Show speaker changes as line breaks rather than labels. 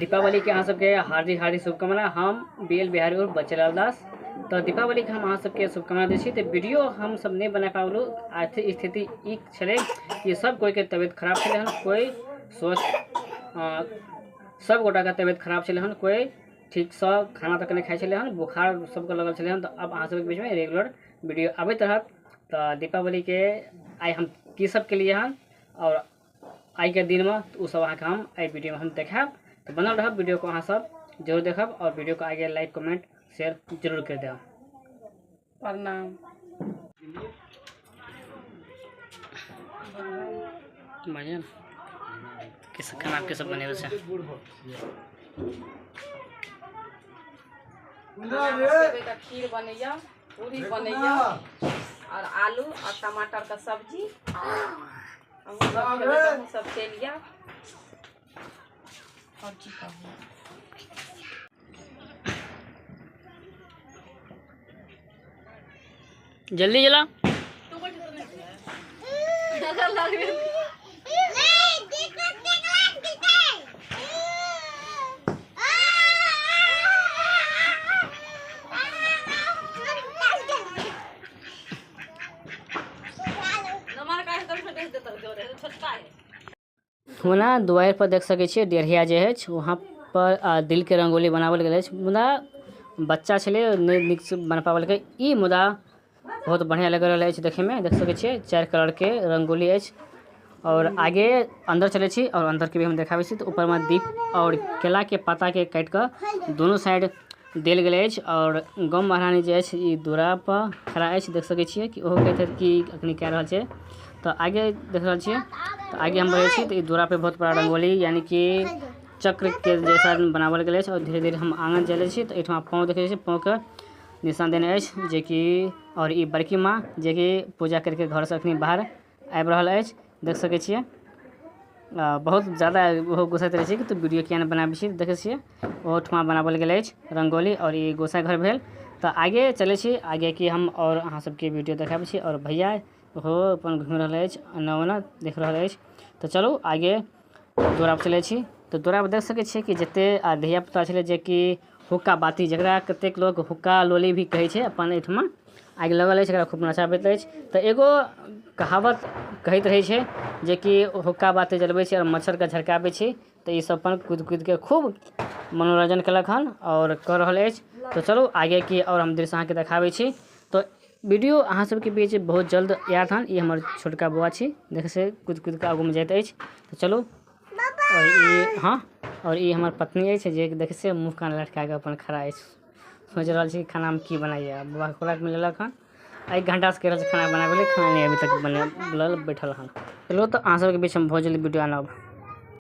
दीपावली के अहाँ सबके हार्दिक हार्दिक शुभकामना। हम बी एल बिहारी और बच्चेलाल दास। तो दीपावली के हम अहाँ सबके शुभकामना दै छी। तो वीडियो हम सब नहीं बना पावलू, आर्थिक स्थिति ई छलै कि सब कोई के तबियत खराब छलै हन, कोई स्वस्थ सब गोटा के तबियत खराब छलै हन, कोई ठीकसँ खाना तक नहीं खाइ छलै हन, बुखार सबके लगल छलै हन। तो अब अहाँ सबके बीचमे रेगुलर वीडियो आबैत रहत। तो दीपावली के आइ हम की सब केलिए हन और आइ के दिन में तो सब अहाँके हम एहि वीडियो में हम देखायब। तो बनल रहब, वीडियो को अहाँ सब जरूर देखब और वीडियो को आगे लाइक कमेंट शेयर जरूर कर देब।
प्रणाम।
बढ़िया किस खाना के सब बनेल छै?
सेवई का खीर बनैया, पूरी बनैया और आलू और टमाटर का सब्जी। हम सब खेबै तऽ हमहूँ सब चलि और की कहू।
जल्दी जला। ओना दुआरि पर देख सकै छियै डेढ़िया जे अछि वहाँ पर दिल के रंगोली बनावल गेल अछि, मुदा बच्चा छलै नहि नीक से बना पावलकै ई, मुदा बहुत बढ़िया लग रहल अछि देखे में। देख सकै छियै 4 कलर के रंगोली अछि। और आगे अंदर चलै छी और अंदर के भी हम देखाबै छी। तो ऊपर में दीप और केला के पत्ता के काटि कऽ दोनों साइड देल गेल अछि। और गौ महारानी जे अछि ई दूरा पर खड़ा अछि, देख सकै छियै कि ओहो कहैत हैत कि अखनी कए रहल छै। तो आगे देख रहल छियै, तो आगे हम बढ़ै छी तो ई दूरा पे बहुत बड़ा रंगोली यानी कि चक्र के जैसा बनावल गेल अछि। और धीरे धीरे हम आंगन चलै छी तो एहिठमा पाँव देखै छी, पाँव के निशान देने अछि जेकि, और ई बड़की माँ जेकि पूजा करके घर से अखनी बाहर आबि रहल अछि, देख सकै छियै। बहुत ज़्यादा ओहो गुस्सैत रहै छै कि तू वीडियो किया नहि बनाबै छी। देखै छियै ओहोठमा बनावल गेल अछि रंगोली और ई गोसाई घर भेल। तो आगे चलै छी, आगे की हम और अहाँ सबके वीडियो देखाबै छी। और भैया ओहो अपन घुमि रहल अछि, एना ओना देख रहल अछि। तो चलू आगे दूरा पर चलै छी। तो दूरा पर देख सकै छियै कि जते धिया पुता छलै जेकि हुक्का बाती, जकरा कतेक लोक हुक्का लोली भी कहै छै, अपन एहिठमा आगि लगल अछि, एकरा खूब नचाबैत अछि। तऽ एगो कहावत कहैत रहै छै जेकि हुक्का बाती जलबै छै और मच्छरके झरकाबै छै। तऽ ई सब अपन कूदि कूदिके खूब मनोरंजन केलक हन और कऽ रहल अछि। तऽ चलू आगे की और हम दृश्य अहाँके देखाबै छी। तऽ वीडियो अहाँ सबके बीच बहुत जल्द आयत हन। ई हमर छोटका बौआ छी, देख से कूदि कूदिके आगूमे जाइत अछि। तऽ चलू, और ई हाँ, और ई हमर पत्नी अछि जे देख से मुँह कान लटका कऽ अपन खड़ा अछि, सोचि रहल छी खानामे की बनाइए। बौआ खोराकमे लेलक हन, 1 घंटा से कहि रहल छी खाना बनाबै लए, खाना नहि अभी तक बनल बैठल हन। चलू तऽ अहाँ सबके बीच हम बहुत जल्दी वीडियो आनब।